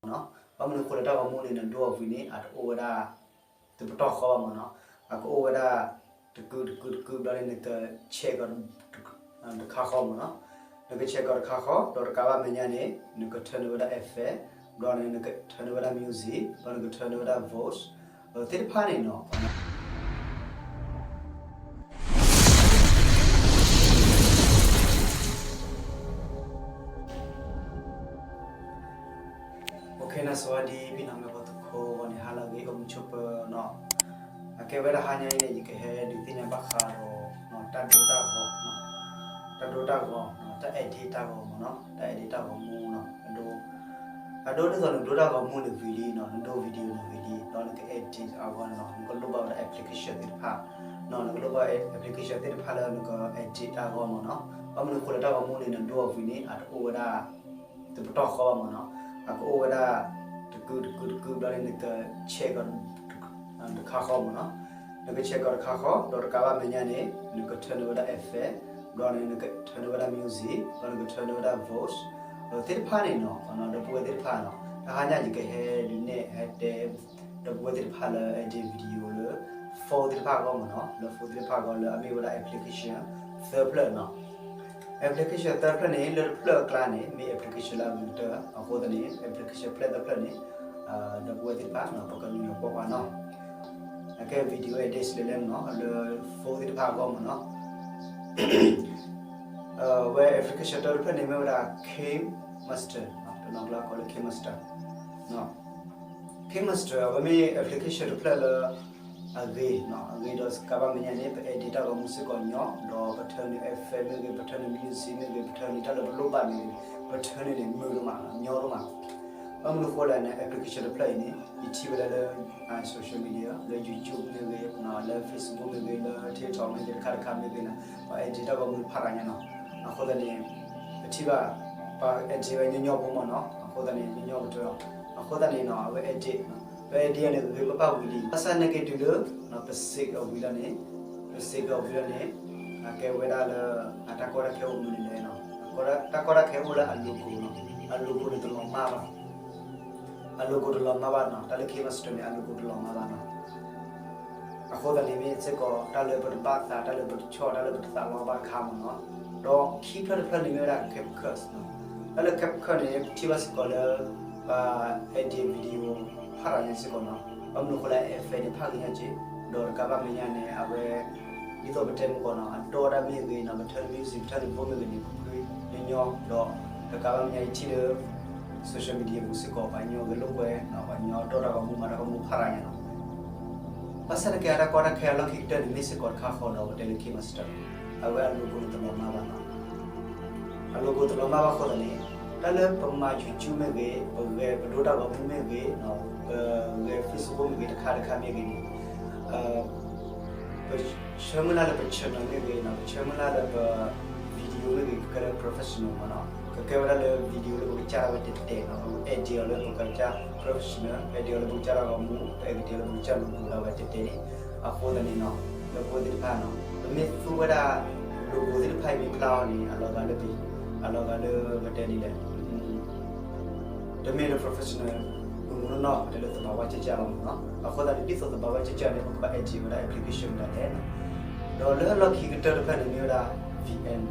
ဘၣ်မနုၤအဃိလဲၣ် တၢ်ဂီၤမူန့ၣ် နဒိအီၤဝံၤန့ၣ် အတအိၣ်ဝဲဒၣ် တပတီၢ်ဃီဘၣ်မ့ၢ်နီၤ, အကအိၣ်ဝဲဒၣ် တကုာ်တကုာ်တကုာ်ဘျီန့ၣ် နက check ကီး တခါဃီမ့ၢ်နီၤ, နက check ကီးတခါဃီ ဒီးတကးဘၣ်မဲာ်ညါန့ၣ် နက turn န့ၢ်ဝဲဒၣ် effect ဘျီန့ၣ် နက turn န့ၢ်ဝဲဒၣ် music ဘျီနက turn န့ၢ်ဝဲဒၣ် voice သ့ၣ်တဖၣ်န့ၣ်နီၤ. โอเค นะ สวัสดี พี่น้อง แม่พ่อทุกคน ဂီၤန့ၣ် ဟါလၢအဂ့ၤ အိၣ်မုာ်ဆိးပၢၤနီၤ, အကဲဝဲဒၣ်ဟါညါအံၤန့ၣ် ယကဟဲဒုးသ့ၣ်ညါဘၣ်ဃးဒီး တၢ်ဒိတၢ်ဂီၤ, တၢ်ဒိတၢ်ဂီၤ, တၢ် edit တၢ်ဂီၤမ့ၢ်နီၤ, တၢ် edit တၢ်ဂီၤမူနီၤ, အဒိ အဒိဒ်သိးနဒိတၢ်ဂီၤမူန့ၣ်ဝံၤလံနီၤ, နဒိ video န့ၣ်ဝံၤလံ ဒီးနက edit အဂီၢ်န့ၣ်နီၤ, နကလိၣ်ဘၣ်ဝဲဒၣ် application သ့ၣ်တဖၣ်နီၤ, နကလိၣ်ဘၣ် application သ့ၣ်တဖၣ်လၢနက edit တၢ်ဂီၢ်မ့ၢ်နီၤ, ဘၣ်မနုၤအဃိလဲၣ် တၢ်ဂီၤမူန့ၣ် နဒိအီၤဝံၤန့ၣ် အတအိၣ်ဝဲဒၣ် တပတီၢ်ဃီဘၣ်မ့ၢ်နီၤ, အကအိၣ်ဝဲဒၣ် တကုာ်တကုာ်တကုာ်ဘျီန့ၣ် နက check ကီး တခါဃီမ့ၢ်နီၤ, နက check ကီးတခါဃီ ဒီးတကးဘၣ်မဲာ်ညါန့ၣ် နက turn န့ၢ်ဝဲဒၣ် effect ဘျီန့ၣ် နက turn န့ၢ်ဝဲဒၣ် music ဘျီနက turn န့ၢ်ဝဲဒၣ် voice သ့ၣ်တဖၣ်န့ၣ်နီၤ, ဒီပုၢ်ဝဲၢ်သ့ၣ်တဖၣ်နီၤ, တဟါညါယကဟဲဒုးနဲၣ် ဟဲတဲ ဒီပုၢ်ဝဲၢ်သ့ၣ်တဖၣ်လၢ edit video လၢ phone သ့ၣ်တဖၣ်အဂီၢ်မ့ၢ်နီၤ, လၢ phone သ့ၣ်တဖၣ်အဂီၢ်လၢအမ့ၢ်ဝဲဒၣ် application သၢဖျၢၣ်နီၤ, application သၢဖျၢၣ်န့ၣ် လၢတဖျၢၣ်အကျါန့ၣ် မ့ၢ် application လၢအဂ့ၤကတၢၢ်, အဃိသတးန့ၣ် application ဖျၢၣ်သၢဖျၢၣ်န့ၣ် ဒီပုၢ်ဝဲၢ်သ့ၣ်တဖၣ်နီၤ ပကနုာ်လီၤကွၢ်ကွၢ်နီၤ, အကဲ video edit လဲၣ်လဲၣ်မ့ၢ်နီၤ လၢ phone သ့ၣ်တဖၣ်အဂီၢ်မ့ၢ်နီၤ အဝဲ application တဖျၢၣ်န့ၣ် မ့ၢ်ဝဲဒၣ် KineMaster တနီၤကျါကိးလၢ KineMaster, KineMaster အဝဲမ့ၢ် application တဖျၢၣ်လၢ အဂ့ၤ, အဂ့ၤဒီးတကးဘၣ်မဲာ်ညါန့ၣ် ပ edit တၢ်ဂီၤမူစ့ၢ်ကီးညီ, ဒီးပ turn န့ၢ် effect မ့ၢ်ဂ့ၤ, ပ turn န့ၢ် music မ့ၢ်ဂ့ၤ, ပ turn န့ၢ်တၢ်လၢပလိၣ်ဘၣ်မ့ၢ်ဂ့ၤ, ပ turn န့ၢ်န့ၣ် မုာ်ဒိၣ်မး, ညီဒိၣ်မး, ဘၣ်မနုၤအဃိလဲၣ်န့ၣ် application တဖျၢၣ်အံၤန့ၣ် ယထံၣ်ဝဲဒၣ်လၢ social media လၢ YouTube မ့ၢ်ဂ့ၤ, လၢ Facebook မ့ၢ်ဂ့ၤ, လၢ TikTok မ့ၢ်ဂ့ၤ, တခါတခါမ့ၢ်ဂ့ၤန့ၣ် ပှၤ edit တၢ်ဂီၤမူဖးရၤညါနီၤ, အဃိသတးန့ၣ် ပထံၣ်ဘၣ် ပှၤ edit ဝဲညီညီဖိမ့ၢ်နီၤ, အဃိသတးန့ၣ် ညီညီကတၢၢ်လီၤ, အဃိသတးန့ၣ်နီၤ အဝဲ edit ပ edit န့ၣ် ဂ့ၤဂ့ၤဘၣ်ဘၣ်ဝံၤလံ, ဘၣ်ဆၣ်နာ်က့တုၤလၢ ပ save အီၤဝံၤလီၤန့ၣ်, ပ save အီၤဝံၤလီၤန့ၣ် အကဲဝဲဒၣ်လၢ အတၢ်ကီတၢ်ခဲအိၣ်မနုၤလဲၣ်နီၤ, တၢ်ကီတၢ်ခဲအိၣ်လၢအ logo နီၤ, အ logo န့ၣ်တလီၤမၢ်ဘၣ်, အ logo တလီၤမၢ်ဘၣ်နီၤ, တၢ်လၢ KineMaster န့ၣ် အ logo တလီၤမၢ်ဘၣ်နီၤ, အဃိသတးန့ၣ်မ့ၢ်စ့ၢ်ကီး တၢ်လၢပတဘၣ်သး, တၢ်လၢပတဆီၣ်, တၢ်လၢပတသးလီဘၣ်တခါမ့ၢ်နီၤ, ဒီးခံဖျၢၣ်တဖျၢၣ်န့ၣ်မ့ၢ်ဝဲဒၣ် CapCut နီၤ, တၢ်လၢ CapCut န့ၣ် ပထံၣ်ဘၣ်စ့ၢ်ကီးလၢ ပှၤ edit video ဖးရၤညါစ့ၢ်ကီးနီၤ, ဘၣ်မနုၤအဃိလဲၣ် effect န့ၣ် ဖးဂ့ၤညါက့ၤ, ဒီးတကးဘၣ်မဲာ်ညါန့ၣ် အဝဲ ဒ်သိးပတဲမုၢ်ကီၢ်နီၤ, အဒိတၢ်မ့ၢ်ဂ့ၤနီၤ, ပ turn music, ပ turn န့ၢ် voice မ့ၢ်ဂ့ၤန့ၣ် ပဃုညီညီ, ဒီးတကးဘၣ်မဲာ်ညါယထံၣ်လၢ social media ပူၤစ့ၢ်ကီး ပှၤညီဂဲၤလိာ်ကွဲ, ပှၤညီဒိတၢ်ဂီၤမူ မၤတၢ်ဂီၤမူဖးရၤညါနီၤ, ဘၣ်ဆၣ်နာ်က့အတၢ်ကီတၢ်ခဲအလီၢ်ခံကတၢၢ်န့ၣ် မ့ၢ်စ့ၢ်ကီးတခါဃီဒီး ပတဲလၢ KineMaster အဝဲအ logo န့ၣ်တလီၤမၢ်ဘၣ်နီၤ, အ logo တလီၤမၢ်ဘၣ်အဃိသတးန့ၣ် တၢ်လၢပမၤ YouTube မ့ၢ်ဂ့ၤ, ပဂဲၤပဒိတၢ်ဂီၤမူမ့ၢ်ဂ့ၤ, ပဂဲၤ Facebook မ့ၢ်ဂ့ၤ, တခါတခါမ့ၢ်ဂ့ၤန့ၣ် ပဆၢမုၢ်လၢ်လၢပ channel မ့ၢ်ဂ့ၤနီၤ, ပဆၢမုၢ်လၢ်လၢပ video မ့ၢ်ဂ့ၤ ကကဲလၢ professional မ့ၢ်နီၤ, ကကဲဝဲဒၣ်လၢ video လၢပကစၢ်ဒၣ်ဝဲတဲတဲနီၤ, ပ edit အီၤလၢပကစၢ် professional, edit အီၤလၢပကစၢ်ဒၣ်ဂီၤမူ, ပ edit အီၤလၢပကစၢ် logo ဒၣ်ဝဲတဲတဲန့ၣ်, အဃိသတးန့ၣ်နီၤ, ဒီပုၢ်ဝဲၢ်သ့ၣ်တဖၣ်နီၤ, ပမ့ၢ်သူဝဲဒၣ် logo သ့ၣ်တဖၣ်အံၤမ့ၢ်ဖျါအီၤန့ၣ် အလီၤဂာ်လၢပ အလီၤဂာ်လၢပတဲန့ၣ်လဲၣ် တမ့ၢ်လၢ professional မုၢ်မုၢ်နီၢ်နီၢ် ပတဲလၢသဘၣ်ဝဲကၢ်ကၢ်လီၤမ့ၢ်နီၤ, အဃိသတးန့ၣ် ဒ်သိးသဘၣ်ဝဲကၢ်ကၢ်န့ၣ် ပကဘၣ် edit ဝဲဒၣ် application ဒၣ်လဲၣ်နီၤ, ဒီးလၢလီၢ်ခံကတၢၢ်တဖျၢၣ်န့ၣ်မ့ၢ်ဝဲဒၣ် VN,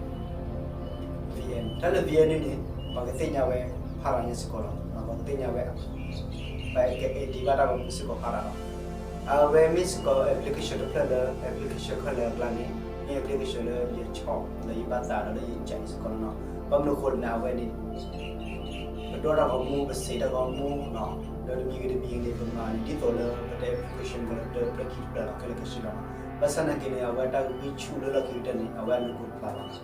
VN တၢ်လၢ VN န့ၣ်န့ၣ် ပှၤကသ့ၣ်ညါဝဲ ဖးရၤညါစ့ၢ်ကီးလီၤ, ပှၤကသ့ၣ်ညါဝဲ ပှၤက edit ဘၣ်တၢ်ဂီၤမူစ့ၢ်ကီးဖးရၤလီၤ, အဝဲမ့ၢ်စ့ၢ်ကီး application တဖျၢၣ်လၢ application ခဲလၢာ်အကျါန့ၣ် မ့ၢ် application လၢယဆီၣ် လၢယဘၣ်သးဒီးလၢယကၢ်စ့ၢ်ကီးလီၤနီၤ, ဘၣ်မနုၤအဃိလဲၣ်န့ၣ် အဝဲန့ၣ် ပဒိတၢ်ဂီၤမူ ပစံးတၢ်ဂီၤမူနီၤ, ဒီးတမံၤဂ့ၤတမံၤဂ့ၤန့ၣ် ပမၤန့ၣ် ဒ်သိးလၢပတဲ application လၢတဖျၢၣ်ခံတဖျၢၣ်လီၤခဲလၢာ်ခဲဆ့လီၤနီၤ, ဘၣ်ဆၣ်နာ်က့န့ၣ် အဝဲတၢ်ဂံၢ်ဆူၣ်လၢလီၢ်ခံကတၢၢ်န့ၣ် အဝဲအ logo တဖျါ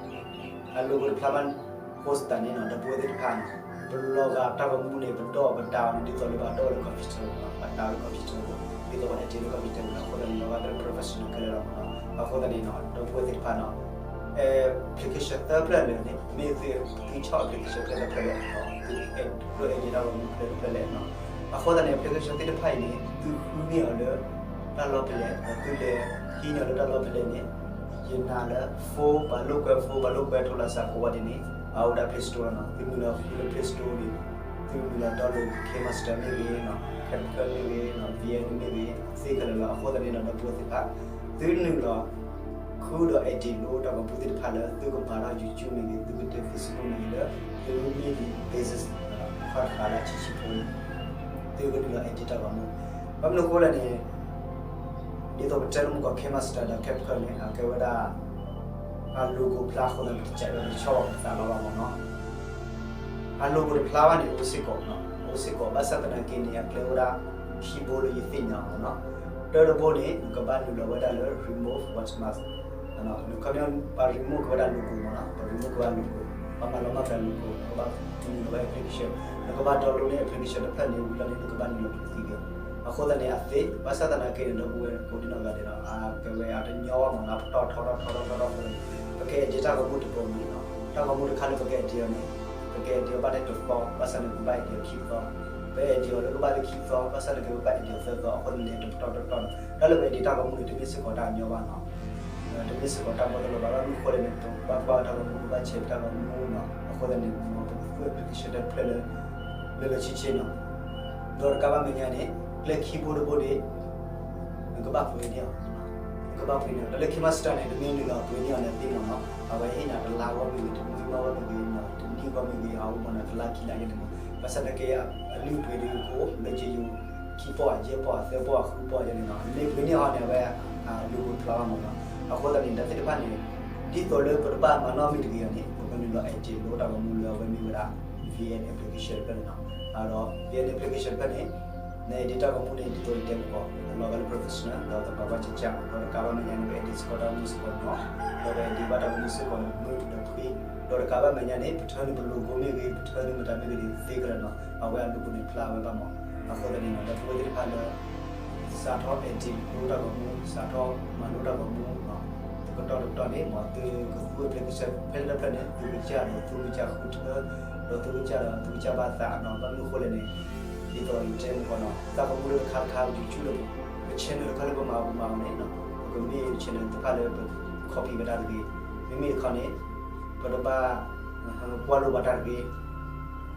ဘၣ်နီၤ, အ logo တဖျါဘၣ် အဃိသတးန့ၣ်နီၤ ဒီပုၢ်ဝဲၢ်သ့ၣ်တဖၣ်နီၤ, ပလီၤဂာ်တၢ်ဂီၤမူန့ၣ် ပဒီၣ်ပတၢ်အီၤန့ၣ် ဒ်သိးလၢပှၤဒီၣ်လၢ computer နီၤ, ပတၢ်လၢ computer ဒ်သိးပှၤ edit လၢ computer နီၤ, အဃိသတးန့ၣ် လီၤဂာ်လၢ professional ခဲလၢာ်လီၤနီၤ, အဃိသတးန့ၣ်နီၤ ဒီပုၢ်ဝဲၢ်သ့ၣ်တဖၣ်နီၤ application သၢဖျၢၣ်လၢာ်န့ၣ် မ့ၢ်သု သုဆီၣ် application ဖျၢၣ်တဖျၢၣ်လဲၣ်, သု edit ဖျၢၣ်လဲၣ်နီၤ, အဃိသတးန့ၣ် application သ့ၣ်တဖၣ်အံၤန့ၣ် သုဃုန့ၢ်အီၤလၢ တၢ်လီၢ်ဖဲလဲၣ်, ဒီးသုလဲၤဟံးန့ၢ်အီၤလၢတၢ်လီၢ်ဖဲလဲၣ်န့ၣ် ယနာ်လၢ phone ပှၤလိာ်ကွဲ phone ပှၤလိာ်ကွဲထိလၢစးကိးဝဲဒ်န့ၣ် အအိၣ်ဒၣ် Play Store လီၤနီၤ, သုမ့ၢ်လၢဃုလၢ Play Store န့ၣ် နုာ်လီၤ download KineMaster မ့ၢ်ဂ့ၤ, CapCut မ့ၢ်ဂ့ၤ, VN မ့ၢ်ဂ့ၤ သ့ခဲလၢာ်လီၤ. အဃိသတးန့ၣ်ဒီး ဒီပုၢ်ဝဲၢ်သ့ၣ်တဖၣ် သုနုာ်လီၤ ဃုဒီး edit လိတၢ်ဂီၤမူသ့ၣ်တဖၣ်လၢ သုကမၤတၢ် YouTube မ့ၢ်ဂ့ၤ, သုကတဲ Facebook မ့ၢ်ဂ့ၤ, လၢသု daily basis တခါတခါလၢဆံဆံဖိ သုကနုာ်လီၤ edit တၢ်ဂီၤမူ. ဘၣ်မနုၤအဃိလဲၣ်န့ၣ် ဒ်သိးပတဲလၢမူကီၢ် KineMaster ဒီး CapCut န့ၣ် အကဲဝဲဒၣ် အ logo ဖျါအဃိသတးန့ၣ် ပတကးဒီး ပတဆီၣ်လီၤပသးလီၤဘၣ်မ့ၢ်နီၤ. အ logo တဖျါဘၣ်န့ၣ် အိၣ်စ့ၢ်ကီး, အိၣ်စ့ၢ်ကီး, ဘၣ်ဆၣ်သနာ်က့န့ၣ် အကျဲအိၣ်ဒၣ်ခံဘိလၢယသ့ၣ်ညါအီၤမ့ၢ်နီၤ. တၢ်တဘိန့ၣ် နကဘၣ်နုာ်လီၤဝဲဒၣ်လၢ remove watermark ခီပညီ ပှၤ remove က့ၤဝဲဒၣ် logo မ့ၢ်နီၤ, ပှၤ remove က့ၤဝဲဒၣ် logo, ပှၤမၤလီၤမၢ်က့ၤ logo, ပဘၣ်နုာ်လီၤဝဲ application, နကဘၣ် download န့ၢ် application တဖျၢၣ်န့ၣ် ဝံၤလီၤန့ၣ် နကဘၣ်နုာ်လီၤပသံက့ၤ. အဃိသတးန့ၣ် အသ့, ဘၣ်ဆၣ်သနာ်က့န့ၣ် ဒီပုၢ်ဝဲၢ်ကိးဒံနီၢ်ဂၤဒဲးဒီး အကဲဝဲအတညီဘၣ်မ့ၢ်နီၤ, ပတီၢ်ထီထီထီထီထီထီသ့, ပက edit တၢ်ဂီၤမူတဘိန့ၣ်, တၢ်ဂီၤမူတခါန့ၣ် ပက edit အီၤန့ၣ် ပက edit အီၤဘၣ်ထဲတသီ, ဘၣ်ဆၣ်န့ၣ် ပဘၣ် edit အီၤခံသီ, ပ edit အီၤလၢကဘၣ်လၢခံသီ, ဘၣ်ဆၣ်န့ၣ် ကဘၣ် edit အီၤသၢသီ, အဃိန့ၣ် တပတီၢ်တပတီၢ်န့ၣ် တၢ်လၢပ edit တၢ်ဂီၤမူန့ၣ် တမ့ၢ်စ့ၢ်ကီးတၢ်ညီဘၣ်နီၤ. တမ့ၢ်စ့ၢ်ကီးတၢ်ဘီတလီၤဘၣ်, ဘၣ်မနုၤအဃိလဲၣ်န့ၣ် ပဘၣ်ကွၢ်တၢ်ဂီၤမူ, ပဘၣ်ဆဲးတၢ်ဂီၤမူနီၤ, အဃိသတးန့ၣ် ပကသူ application တဖျၢၣ်လၢ လၢလၢဆ့ဆ့နီၤ. ဒီးတကးဘၣ်မဲာ်ညါန့ၣ် ကျဲခံဘိတဘိန့ၣ် နကဘၣ်ပှ့ၤန့ၢ်အီၤ, နကဘၣ်ပှ့ၤန့ၢ်အီၤ, တၢ်လၢ KineMaster န့ၣ် တမ့ၢ်နုာ်လီၤပှ့ၤန့ၢ်အီၤန့ၣ်သ့မ့ၢ်နီၤ, အဝဲဟ့ၣ်နၤတလါဂီၢ်မ့ၢ်ဂ့ၤ, တနွံဂီၢ်မ့ၢ်ဂ့ၤ, တနံၣ်ဂီၢ်မ့ၢ်ဂ့ၤ, အအိၣ်မ့ၢ်နီၤ တလါခံလါယဲန့ၣ်မ့ၢ်, ဘၣ်ဆၣ်သနာ်က့ အလုၢ်အပှ့ၤဒုးကအိၣ်လၢကယူၤ ခံပီၢ်, ယဲၢ်ပီၢ်, သၢပီၢ်, ဃုပီၢ်ယဲန့ၣ်နီၤ, နမ့ၢ်ပှ့ၤန့ၢ်အီၤန့ၣ် အဝဲ အ logo တဖျါဘၣ်မ့ၢ်နီၤ. အဃိသတးန့ၣ် တၢ်သ့ၣ်တဖၣ်န့ၣ် ဒ်သိးလၢပတဘၣ်မၤနီၣ်မ့ၢ်တဂ့ၤအီၤန့ၣ် ပကနုာ်လီၤ edit လိတၢ်ဂီၤမူလၢအဝဲမ့ၢ်ဝဲဒၣ် VN application တဖျၢၣ်န့ၣ်နီၤ. ဒီး VN application တဖျၢၣ်န့ၣ် န edit တၢ်ဂီၤမူန့ၣ် ဒ်သိးယတဲမုၢ်ကီၢ် အလီၤဂာ်လၢ professional ဒီးသပှၢ်ပှၢ်ကၠၢ်ကၠၢ်, ဒီးတကးဘၣ်မဲာ်ညါန့ၣ် ပ edit စ့ၢ်ကီးတၢ်ဂီၤမူစ့ၢ်ကီးနီၤ, ဒီးပ edit ဘၣ်တၢ်ဂီၤမူစ့ၢ်ကီးန့ၣ် မုၢ်ဒီးဖှံ, ဒီးတကးဘၣ်မဲာ်ညါန့ၣ် ပထၢနုာ်ပ logo မ့ၢ်ဂ့ၤ, ပထၢနုာ်မတၤမ့ၢ်ဂ့ၤန့ၣ်သ့ကလၢာ်နီၤ, အဝဲအ logo န့ၣ်ဖျါဝဲဘၣ်မ့ၢ်. အဃိသတးန့ၣ်နီၤ ဒီပုၢ်ဝဲၢ်သ့ၣ်တဖၣ်လၢ စးထီၣ် edit လိတၢ်ဂီၤမူ, စးထီၣ်မၤလိတၢ်ဂီၤမူ, တကတီၢ်တကတီၢ်န့ၣ် မ်သုကသူ application ဖဲလၢတဖျၢၣ်န့ၣ် သုကစၢ်ဒီး သုကစၢ်ဃုထၢ, ဒီးသုကစၢ်ဒီး သုကစၢ်ဘၣ်သးနီၤ, ဘၣ်မနုၤအဃိလဲၣ်န့ၣ် ဒ်သိးယတဲမုၢ်ကီၢ်နီၤ, တၢ်ဂီၤမူလၢတခါတခါ YouTube လၢ ပ channel တခါလၢပမၤပမၤအီၤန့ၣ် ပကမ့ၢ် channel တခါလၢပ copy ဝဲတၢ်တဂ့ၤ, မ့မ့ၢ်တခီန့ၣ် ပတဘၣ် ကွၢ်လိဘၣ်တၢ်တဂ့ၤ, ဒီး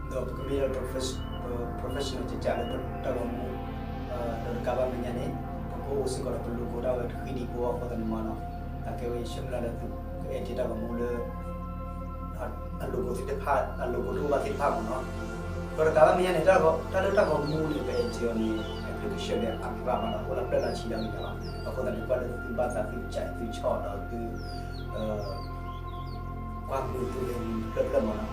ပကမ့ၢ်ဒီး professional ကကးလၢတၢ်ဂီၤမူ, ဒီးတကးဘၣ်မဲာ်ညါန့ၣ် ပကအိၣ်စ့ၢ်ကီးဒီးပ logo ဒၣ်ဝဲတဃံနံၤဖိအဃိသတးန့ၣ်မ့ၢ်နီၤ, အကဲဝဲယဆၢမုၢ်လၢ်လၢသုက edit တၢ်ဂီၤမူလၢ အ logo သ့ၣ်တဖၣ်, အ logo တအိၣ်ဘၣ်သ့ၣ်တဖၣ်မ့ၢ်နီၤ. ဒီးတကးဘၣ်မဲာ်ညါန့ၣ် တၢ်လၢတၢ်ဂီၤမူန့ၣ် ပ edit အီၤန့ၣ် application န့ၣ် အရၣ်မးဒီး အိၣ်လၢပျၢၢ်လၢဆံလၢအဂၤလီၤ. အဃိသတးန့ၣ် ကွၢ်လၢသုဘၣ်သး သုကစၢ် သုဆီၣ်ဒီးသု ကွၢ်မုာ်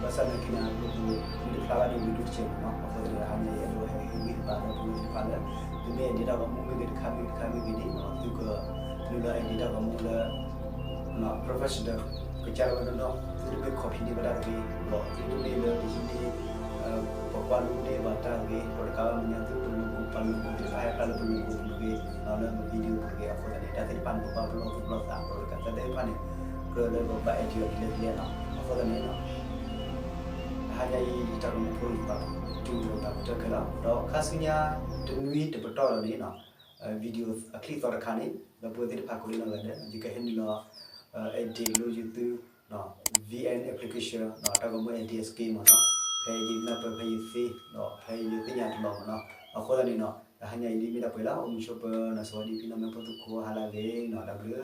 သုဂဲၤမုာ်တဖျၢၣ်ဖျၢၣ်မ့ၢ်နီၤ, ဘၣ်ဆၣ်သနာ်က့န့ၣ် အ logo မ့ၢ်တဖျါဘၣ်န့ၣ် ဝံၤဒိၣ်တစဲးမ့ၢ်နီၤ. အဃိသတးန့ၣ် တဟါညါအံၤ အဲၣ်ဒိးဟဲဟ့ၣ်ဂံၢ်ဟ့ၣ်ဘါလၢပဝဲသ့ၣ်တဖၣ်လၢ သုမ့ၢ် edit တၢ်ဂီၤမူမ့ၢ်ဂ့ၤ တခါမ့ၢ်ဂ့ၤ တခါမ့ၢ်ဂ့ၤန့ၣ် သုကနုာ်လီၤ edit တၢ်ဂီၤမူလၢ professional ကစၢ်ဒၣ်ဝဲနီၢ်နီၢ်, သုတမ့ၢ် copy န့ၢ်ဘၣ်တၢ်တဂ့ၤ, ဒီးသုတမ့ၢ်လၢပဟံးန့ၢ် ပကွၢ်လိန့ၢ်ဘၣ်တၢ်တဂ့ၤ, ဒီးတကးဘၣ်မဲာ်ညါ သုပ logo ပ logo သ့ၣ်တဖၣ်ဟဲဖျါလၢပ logo ပူၤတဂ့ၤ, ဒီးလၢပ video ပူၤတဂ့ၤ. အဃိသတးန့ၣ် တၢ်သ့ၣ်တဖၣ်န့ၣ် ပဘၣ်ပလီၢ်သူၣ်ပလီၢ်သး ဒီးတကးတၢ်သ့ၣ်တဖၣ်န့ၣ် ကြၢးလၢပဘၣ် edit အီၤဒ်လဲၣ်ဒ်လဲၣ်လီၤ. အဃိသတးန့ၣ် တဟါညါအံၤ ယတၢ်ဂီၤမူဖိအံၤ ဘၣ်တူၢ်လိာ်သးကတၢၢ်ခဲလၢာ်, ဒီးခါဆူညါတနွံတပတီၢ်ဒီးန့ၣ် video အချံအသီတခါန့ၣ် ဒီပုၢ်ဝဲၢ်သ့ၣ်တဖၣ်ကိးဒံနီၢ်ဂၤဒဲး ယကဟဲနုာ်လီၤ edit လိယသု VN application တၢ်ဂီၤမူ edit အ skill မ့ၢ်နီၤ, ဖဲယနၢ်ပၢၢ်ဖဲယသ့ ဒီးဖဲယသ့ၣ်ညါတလီၤမ့ၢ်နီၤ. အဃိသတးန့ၣ်နီၤ တဟါညါအံၤဒ်မ့ၢ်ဒၣ်ပှဲၤလီၤ. အိၣ်မုာ်ဆိပၢၤ နီၢ်စဝၤဒ်ဖံနီၢ်မၢဖိသကိး ဟါလၢအဂ့ၤနီၤ, တၢ်ဘျုး.